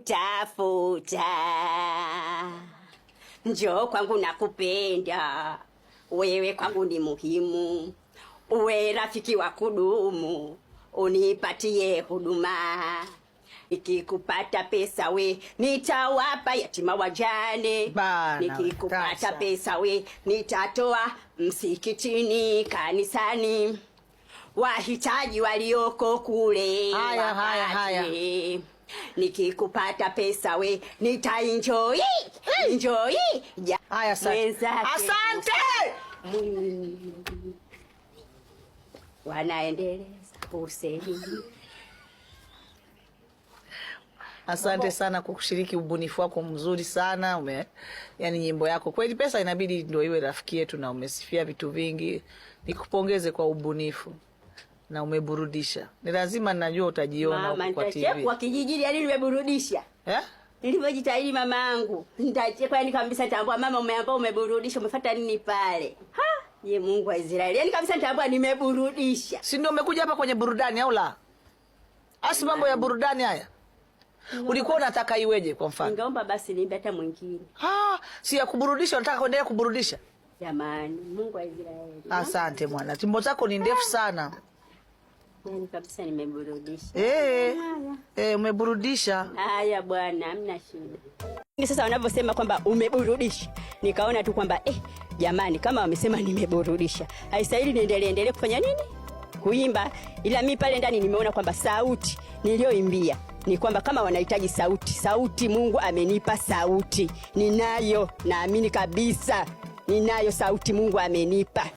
Nakutafuta, njoo kwangu, nakupenda wewe, kwangu ni muhimu, uwe rafiki wa kudumu, unipatie huduma. Nikikupata pesa we nitawapa yatima wajane. Bana, Nikikupata kasa. pesa we nitatoa msikitini, kanisani, wahitaji walioko kule Haya, haya, haya. wapate. Nikikupata pesa we nitaenjoy enjoy. Haya, asante. Mwenzake. Asante. Wanaendeleza Hussein. Asante sana kwa kushiriki ubunifu wako mzuri sana yani nyimbo yako kweli, pesa inabidi ndio iwe rafiki yetu, na umesifia vitu vingi. Nikupongeze kwa ubunifu na umeburudisha. Ni lazima najua utajiona Mama, huko kwa TV. nitachekwa kijijini, yani nimeburudisha Eh? nilivyojitahidi mama yangu, nitachekwa yani kabisa. Tambua mama, umeambia umeburudisha, umefuata nini pale? Ha, ye Mungu wa Israeli, yani kabisa nitambua nimeburudisha. Si ndio umekuja hapa kwenye burudani au la? Asi mambo ya burudani haya. Ulikuwa unataka iweje kwa mfano? Ningeomba basi niimbe hata mwingine. Ah, si ya kuburudisha, unataka kuendelea kuburudisha. Jamani, Mungu wa Israeli. Asante mwana. Timbo zako ni ndefu sana. Yani kabisa nimeburudisha. Eh. Eh, umeburudisha. Haya bwana, hamna shida. Sasa wanavyosema kwamba umeburudisha, nikaona tu kwamba jamani, kama wamesema nimeburudisha, haistahili niendelee endelee kufanya nini, kuimba. Ila mi pale ndani nimeona kwamba sauti niliyoimbia ni kwamba kama wanahitaji sauti, sauti Mungu amenipa sauti, ninayo, naamini kabisa ninayo sauti, Mungu amenipa.